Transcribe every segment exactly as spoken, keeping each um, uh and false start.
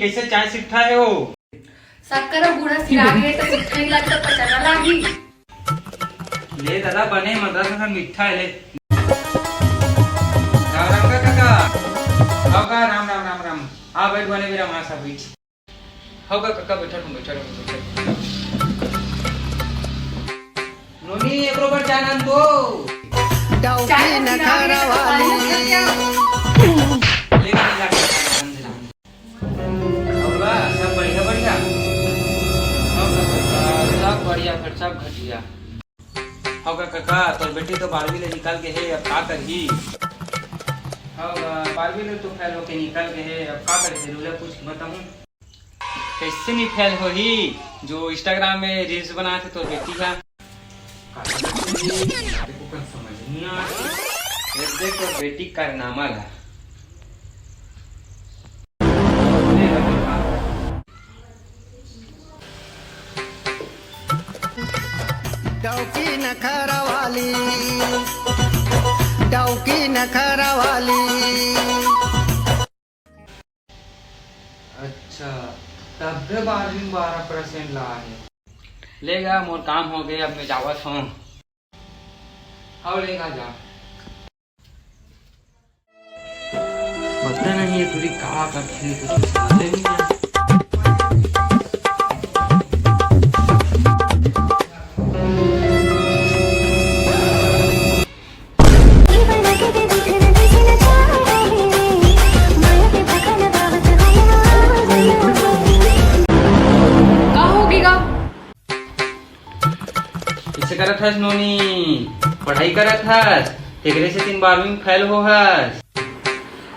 कइसे चाय सिट्ठा हे वो? शक्कर अउ गुड़ ह सिरा गे त सिट्ठा नइ लागही त पचना लागही। ले दादा, बने मद्रास असन मिट्ठा हे, ले। राम राम गा कका। हव गा, राम राम, राम राम। आ बइठ, बने बेरा मा सब बइठ। हव गा कका, बइठा रहूं, बइठा रहूं, बइठा रहूं। नोनी, एकरो बर चाय लान दो। डौकी नखरा वाली। ले, ले, ले, ले। अउ बा, सब बढ़िया, बढ़िया? सब, सब, सब बढ़िया, फेर सब घटिया। हव गा कका, तोर बेटी तो बारहवीं ले निकल गे हे, अब का करही? हव गा, बारहवीं ले तो फेल होके निकल गे हे, अब का करही? तेला पूछ के बताहूं। कइसे नइ फेल होही, जो Instagram में reels बनाथे तोर बेटी ह? का करही? तेला कुछ समझ नइ आत। ये देख तोर बेटी के कारनामा ला। डौकी नखरा वाली, डौकी नखरा वाली। अच्छा, तभे बारहवीं में बारह percent लाए हे। ले गा, मोर काम होगे, अब मैं जावत हंव। हव, ले गा, जा। पता नहीं ये टुरी का करथे, कुछ समझे नहीं आए। का होगे गा? कइसे करत हस नोनी? पढ़ाई करत हस, तेकरे सेती बारहवीं में फेल हो हस।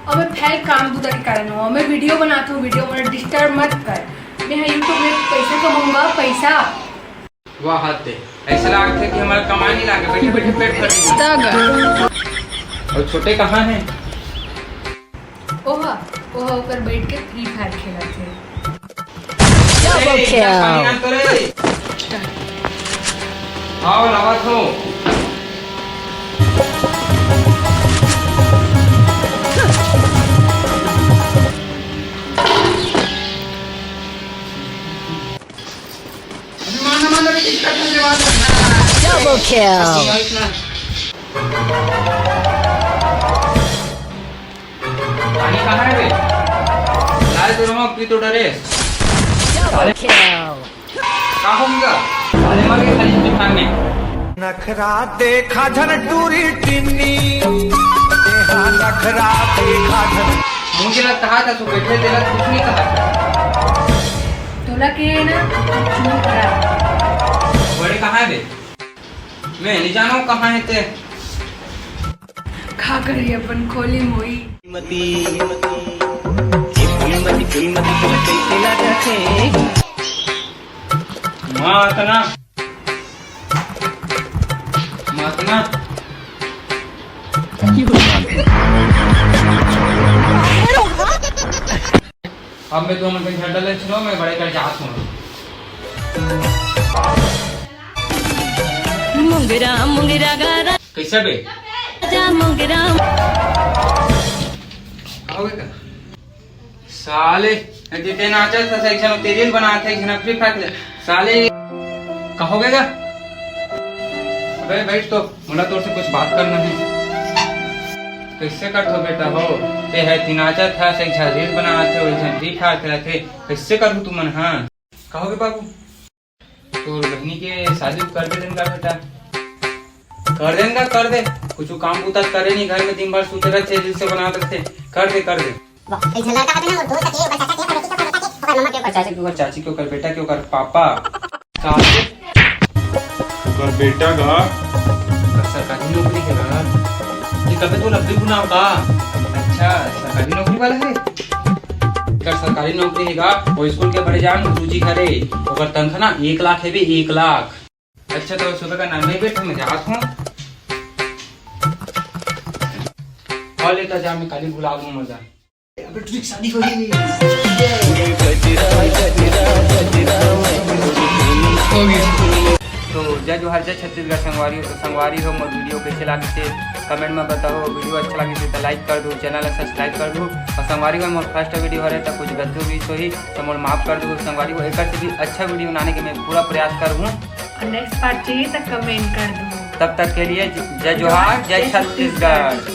अबे फेल काम बुता के कारण हो, मैं video बनात हूँ, video में disturb मत कर। मैं ह YouTube में पैसा कमाऊंगा, पैसा। वाह हद दे, ऐसा लागथे कि हमर कमाई नइ लागे, बैठे बैठे पेट भर ली। तग। अउ छोटे कहाँ हे? ओहा, ओहा ओकर बैठ के Free Fire खेलत हे। Double ए, kill। इतना पानी ना तो रे। आओ, लावत हो। अभी मारना, मारना, अभी किसका धन्यवाद करना है? Double kill। पानी कहाँ है बे? लाल तो रहो, पी तो डरे। Double kill। का हो गया? साले मर गए खाली दुकान में। नखरा देखा झन टूरी टिन्नी, तेहा नखरा देखा झन। मुझे लगता है था, तू बैठे तेरा कुछ नहीं कहा। तोला के है ना, कुछ नहीं करा। बड़े कहाँ है बे? मैं नहीं जाना हूँ कहाँ है ते। का करी अपन खोली मोई। मती, ए फूलमती, फूलमती, तोला कैसे लागत हे? माँ अतना, माँ अतना। अब मैं तुमन के झंडा ले सुनो, मैं बड़े कर जात हूँ। मुंगरा, मुंगरा गारा। कैसे बे? जा मुंगरा। का होगे का? साले, यदि ते नाचत हस, एक झन तेरियल बनात हे, एक झन Free Fire खेलत हे। साले, का होगे का? अबे बैठ तो, मोला तोर से कुछ बात करना है। कैसे करथो बेटा हो? ते है ती नाचत हस, एक झन reel बनात हे, एक झन Free Fire खेलत हे। कैसे करहू तुमन हा? का होगे बाबू? तोर बहिनी के शादी कर दे देन का बेटा? कर देन का, कर दे। कुछ काम बूता करे नहीं, घर में दिन भर सूते रहते, reel से बनात रहते। कर दे, कर दे। वाह, एक झन लड़का आदमी ना, वो दोस्त के, ओकर चाचा के, ओकर बेटी के, ओकर बेटा के, ओकर मम्मा के, ओकर चाचा के, ओकर चाची के, ओकर बेटा के, ओकर पापा। साले। ओकर बेटा गा। ओकर सरकारी नौकरी हे गा। ये कबे तो लब्बी गुना का। अच्छा, सरकारी नौकरी वाला हे? एकर सरकारी नौकरी हे गा, वो स्कूल के बड़े जान गुरुजी घरे, ओकर तनखा ना एक लाख हे बे, एक लाख। अच्छा, तो सुबह का नाम नहीं बैठा, मैं जात हूँ। और लेता जा, मैं काली बुला दूँ मजा। अबे ट्रिक शादी हो गई। हो गई। तो जय जोहार, जय छत्तीसगढ़ संगवारी हो। तो संगवारी हो, मोर video कइसे लागिस हे comment में बताओ। Video अच्छा लागिस हे तो like कर दू, channel ला subscribe कर दू। और संगवारी हो, मोर first video हरे तो कुछ गलती भी होही तो मोर माफ कर दू संगवारी हो। एकर से भी अच्छा video बनाने के मैं पूरा प्रयास करहूँ। और next part चाहिए तो comment कर दू। तब तक के लिए जय जोहार, जय छत्तीसगढ़।